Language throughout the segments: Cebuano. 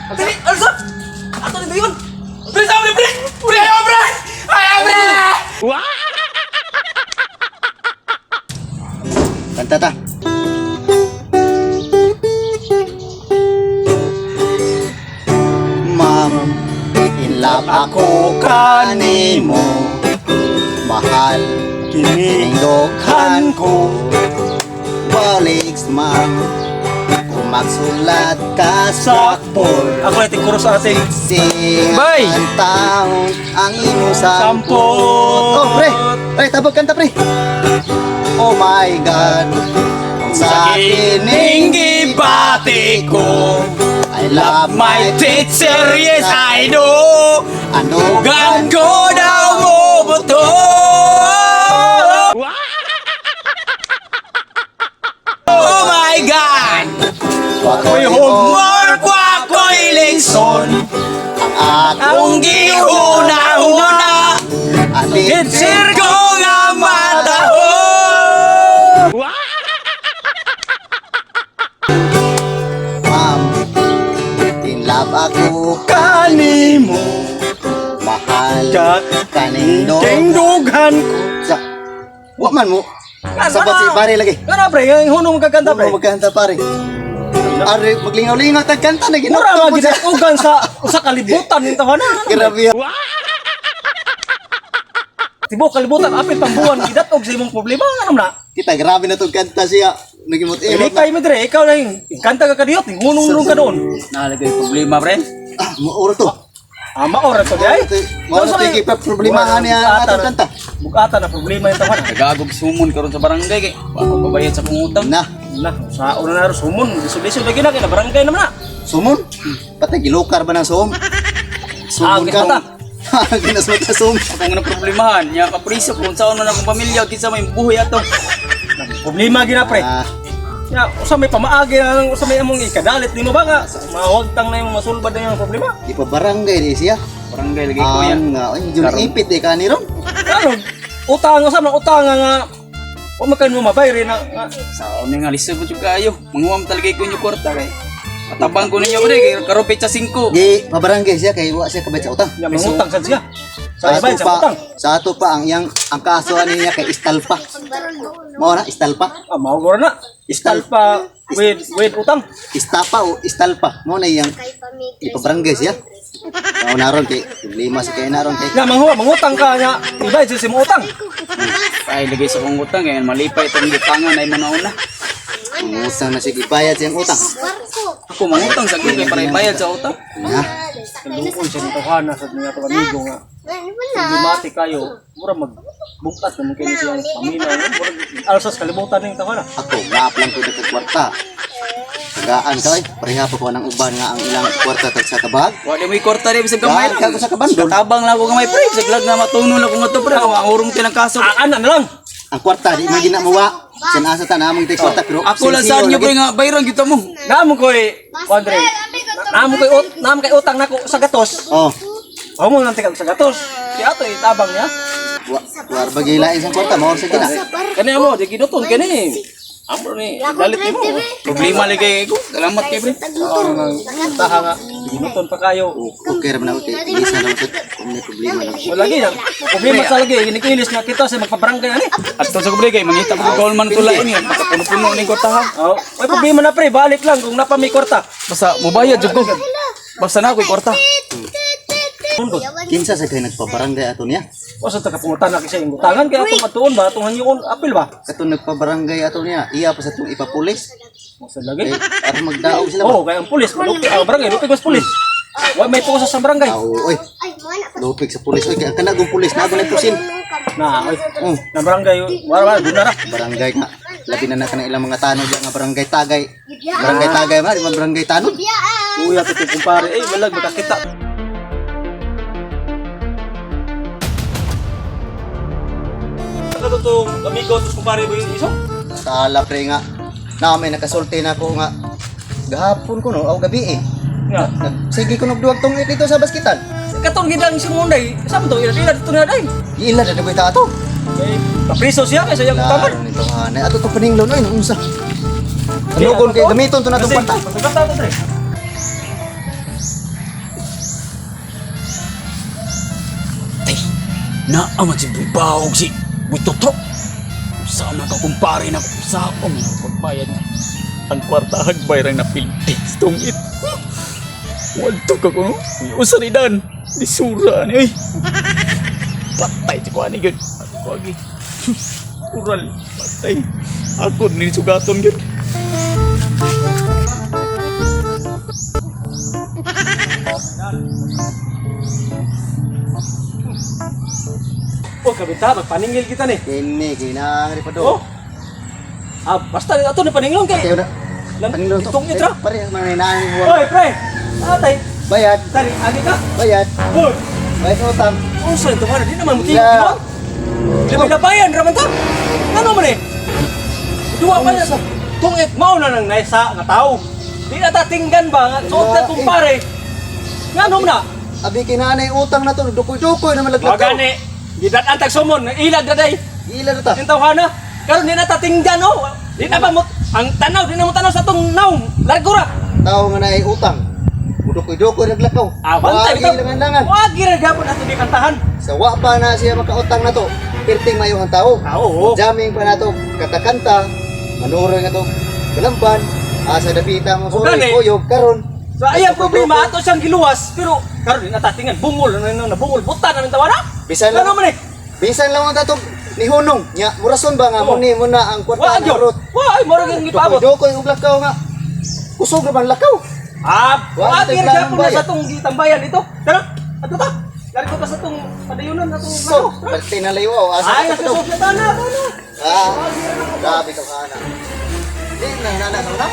Dali, alsa! Ato ni Dayon! Pre, sa pre! Pre, ayaw, pre! Ayaw, pre! Kanta ta. Ma'am, in love ako kanimo. Mahal, kinindokhan ko. Baliks, ma'am, kung magsulat ka sa Sakpol. Ako na tingkuro sa ating Sing Bay! ang taon ang imong sampot. Sampot. Oh, pre! Pre, tabog kanta, pre! Oh my God! Sa kining gibati ko, I love my teacher, yes I do. Ano Gan ko daw mo buto. Oh my God! Wako'y Ako'y homework, ako'y leksyon. Ang Ang gihuna-huna, ating teacher ko nga mataho. Ma'am, in love ako Kanimo mahal ka kaning dughan ko. Sa wa man mo. Sa si pare lagi. Kana pre, yung hunong magkakanta pre. Pre, magkanta pare. Are maglingaw-lingaw tag kanta na Mura ginoo. nga ginatugan sa usa kalibutan ning tahanan. Ano, pre? Grabe. Tibuok kalibutan apil pang buwan gidatog sa imong problema ano na. Kita grabe na tong kanta siya. Nagimot imot. Lipay mo dire, ikaw lang kanta ka kadiyot, hunong-hunong ka doon. Nalagay problema, pre. Ah, mauro to. Ah, maora to di ay. Mao to problemahan niya ang atong kanta. Bugata na problema yung tahanan. Nagagog sumon karon sa barangay kay. Wa ko pabayad sa kong utang. Na, Na, sa una na ro sumon, lisod-lisod lagi na kay na barangay naman na. sumon. Patay gilokar ba ng sum? Ah, Sumon ka. mata. Ginas mata sum. Akong na problemahan, nya kapriso kung saan man akong pamilya kinsa may buhay ato. Problema gina pre. Ah, Ya, usa may pamaagi na lang, usa may among ikadalit nimo ba nga mawagtang na imong masulbad na imong problema. ipabarangay di siya. Barangay lagi ko yan. Ang ay, medyo naipit eh kani ron. Ano? Utang usa man utang nga nga wa man kayo mo mabayri na nga, Sa ni nga lisod mo jud kaayo. Manguwam talaga ko inyo kwarta kay. Atabang ko ninyo pre kay karon petsa 5. Di pabarangay siya kay wa siya kabay sa utang. nga mangutang sad siya. Sa Sa ibay ato sa pa, utang. sa ato pa ang yang ang kaso ani niya kay Istalpa. Mao na Istalpa. Ah, mao guro na. Istalpa with utang. Istapa o Istalpa. Mao na iyang ipabarangay siya. Mao na ron kay problema sa kay na ron kay Nga manghuwa mangutang ka nga ibay sa imong utang. Ay lagay sa kong utang kay malipay itong gitangan ay manauna. mangutang na siya ibayad siyang utang. Ako mangutang sa kay para ibayad sa utang. Na, Luon siya nito hana sa mga to amigo nga. Problematic kayo. Mura mag bugkat naman kayo siya ang paminaw. Mura alsas kalibutan ning tawana. ako gaap lang ko sa kwarta. Tagaan ka ay, pareha pa ko ng uban nga ang ilang kwarta tag sa kabag. Wa di mo kwarta di bisag gamay Gaan lang. ka sa kabandol. Tabang lang ako gamay pre, bisag lag na matuno lang ko nga to pre. Ang urong tinang kaso. Ah, ana na lang. Ang kwarta di mo gina mawa. San asa ta namong tay kwarta pero Ako lang saan nyo pre nga bayran kita mo. Naamo koy Andre. Naamo koy ut, naamo kay utang nako sa gatos. Oh, Ako mo nang tikag sa gatos. Kaya ato itabang niya. wa war bagilain sa kwarta mao sa gina. Kani mo, di ginuton kani. Amo ni dalit nimo. Problema lagi ko. Salamat kay pre. Taha nga ginuton pa kayo. Okay ra man ako kay isa lang sa kung may problema lang. Wala lagi yan. Problema sa lagi ginikilis nga kita sa magpabarangay ani. Ato sa kubre kay mangita ko kaol man tulay ni. Puno-puno ning kwarta ha. Oh, may problema na pre, balik lang kung napa may kwarta. Basta mobayad jud ko. Basta na ako'y kwarta. Pundot. Kinsa sa kay nagpabarangay ato niya? O sa tagapungutan na kasi yung utangan kaya atong atuon ba atong hangyoon apil ba? Katong nagpabarangay ato niya, iya pa sa itong ipapulis. O sa lagi. Eh, aron magdaog sila ba? Oh, kaya ang pulis, malupi ang barangay, lupi mas pulis. Wa may puso sa barangay. Aw, oy, lupig sa pulis. Oy, kay ang kanagong pulis na na pusin. Na, oy. Oh, Na barangay, wala wala guna ra. barangay nga. Labi na na kana ilang mga tanod diyan nga barangay tagay. Barangay tagay ba, di man barangay tanod. Uya to kumpare, eh walag makakita. Kato tong amigo tos kumpare ba yung iso? Sala pre nga. Na may nakasulti na ako nga gahapon ko no, aw gabi eh. Nga. Sige ko nagduwag tong dito sa baskitan. Katong gidang si Munday, sa man to ila ila dito na day. Giila na dagoy ta ato. Eh, papriso siya kay sa iyang utangan. Laro nito hanay. Ato to paninglon oy unsa. Tanugon kay gamiton to na tong kwarta. Pasugata to pre. Naaman si Bubaog si Butotrok. Sa man ka kumpare na sa man ang pagbayad. Ang kwarta hagbay rang napilti tungit. Wadto ka ko no. Usa ni dan. Disura ni oy. Patay si kuani gyud. Ako agi. Ural patay. Ako ni sugaton gyud. Oh, kabita, magpaningil kita ni. Kini kinang ri pa do. Oh. Ah, basta ato ni paninglong kay. Tayo na. Lang- Paningilon to. Itong itra. Eh, Pare man naan ni Oy, pre. Atay, Bayad, tari agi ka. bayad. Hoy, Bayad sa utang. unsa ito man di naman mo Ila. tingog. Labay-labayan ra man ta. Ngano man eh? Duwa pa na sa tungit mao na nang naisa nga tao. Di na ta tinggan ba nga suot na Ila, eh. kumpare. Ngano man na? Abi kinanay utang na to, dukoy-dukoy naman laglakaw. Magani, gidat-an tag sumon, ilag na day. Ila na ta. Yung tawhana, karon di na ta tinggan oh. Di na ba mo ang tanaw, di na mo tanaw sa tong naong. Largo ra. Tao nga naay utang. Dukoy-dukoy naglakaw. Ah, bantay Wagi langan-langan. Wagi ra gapon ato di kantahan. Sa wa pa na siya makautang na to, pirting mayo ang tao. Ah, oo. Jamming pa na to, katakanta, manuroy nga to, kalamban, asa dapita mo Ugani. sorry, kuyog, karon. So ay ang problema ato siyang giluwas pero karon di na tatingan bungol na na bungol buta na tawana. Bisan lang. Ano man eh? Bisan lang ang tatong nihunong. Nya, murason ba nga Oo. muni mo na ang Wa kwarta gyud. ng rot. Wa ay moro gyud gipaabot. Dukoy-dukoy og lakaw nga. Kusog ra man lakaw. Ah, Wa, wa tayo gyud planong gapon na bayad. sa tong gitambayan dito. Tara, ato ta. Largo pa sa tong padayunan atong So, perti na layo oh. Asa Ay, ka nasa to? sofya ta na, ano? Ah, grabe ka kana. Di na nana sa una.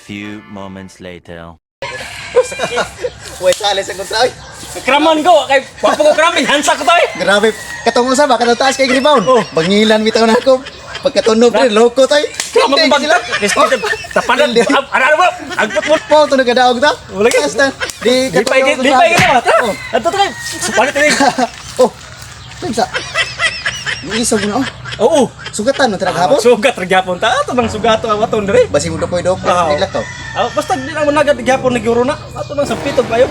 Few moments later. Way sali sa kontra. Ay, Kraman ko kay wa pa ko kramin hansa ko to eh. grabe. Katong usa ba katong taas kay rebound. Oh. Bangilan bitaw na ako. Pagkatunog pre, loko tay. Kraman ko bagtak. Tapanan. Ano ba? Agpot mo. Po to nagadaog ta. Wala gyud. Basta, di Lipay katulog lipay sa- ka na. Tara. Oh. Ato ta kay. Supalit ni. Oh. Kinsa? Isog na oh. Oo. Sugatan man tira hapon. Sugat ra gyapon ta. Ato nang sugato ang aton dire. Basi mo dokoy dokoy Ah. naglakaw. Ah, basta di na mo nagad gyapon nagyuro na. Ato nang sampitog kayo.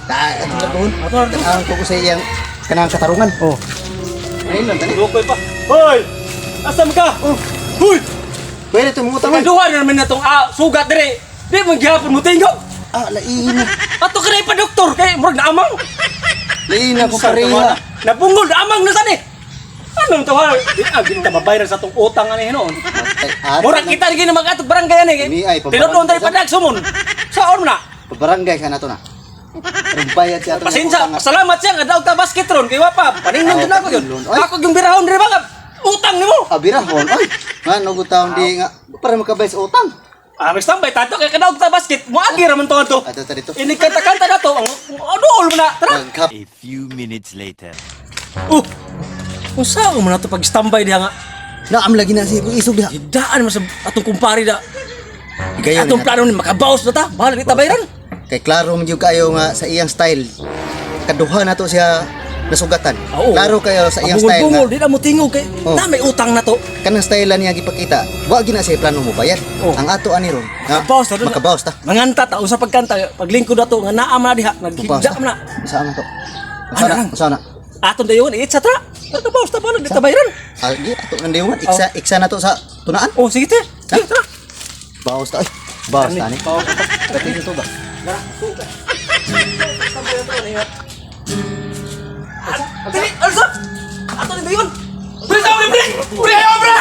Ta, atong laguhon. Ato na to. Ang ko sa iyang kanang katarungan. Oh. Ayun lang tani. Dukoy pa. Hoy! Asa man ka? Oh. Hoy! Pwede to mo utang. Duha na naman na tong ah, sugat dire. Di man gyapon mo tingog. Ah, lain na. Ato kay pa doktor kay murag naamang. Lain na ko pareha. Nabungol naamang na san eh. Anong tawa? Di ah, di ta mabayran sa tong utang ani hinuon. Matay, ato Murag na. kita lagi na mag-atog barangay ani. Ini ay, Tinutuon tayo pabarangay sa- padag sumon. Saon mo na? Pabarangay ka na to na. Pero bayad siya ato. Pasensya, salamat siya nga daog ta basket ron kay wapa. Paningnon jud ako yun. Ay. Ako yung birahon diri ba utang nimo. Abirahon. Ay, nga no taon di nga para makabay sa utang. Ah, tambay tato kay kadaog ta basket. Moagi ra man to ato. Ato ta dito. Ini kanta-kanta na to. Ang ano mo na. Tara. Magkap. A few minutes later. Oh. Unsa man na to pag standby diha nga? Naam lagi na si isog diha. Gidaan man sa atong kumpare da. Gayon Atong na. plano ni makabaos na ta. Bahala di ta bayran. Kay klaro man jud kayo nga sa iyang style. Kaduha na to siya nasugatan. Oo. Klaro kayo sa iyang style Bungol, nga. di na mo tingog kay Oh. na may utang na to. Kanang style niya gipakita. Wa gina siya plano mo bayad. Oh. Ang ato ani ron. nga Makabaos ta doon. Makabaos ta. Manganta ta unsa pagkanta paglingkod ato nga naa man na diha Makabaos naghigda ta. man na. Saan na to? Ano Saan na? lang? Saan na? Aton dayon itsa tra. Makabaos ta bahala di ta bayran. Ah, di ato nang dayungan. Iksa iksa na to sa tunaan. Oh sige te. Sige tara. Baos ta. Ay, baos ta ni. Baos ta. Pati dito ba? Dili, alsa. Ato ni dayon. Pre, sa pre. Pre, ayo pre.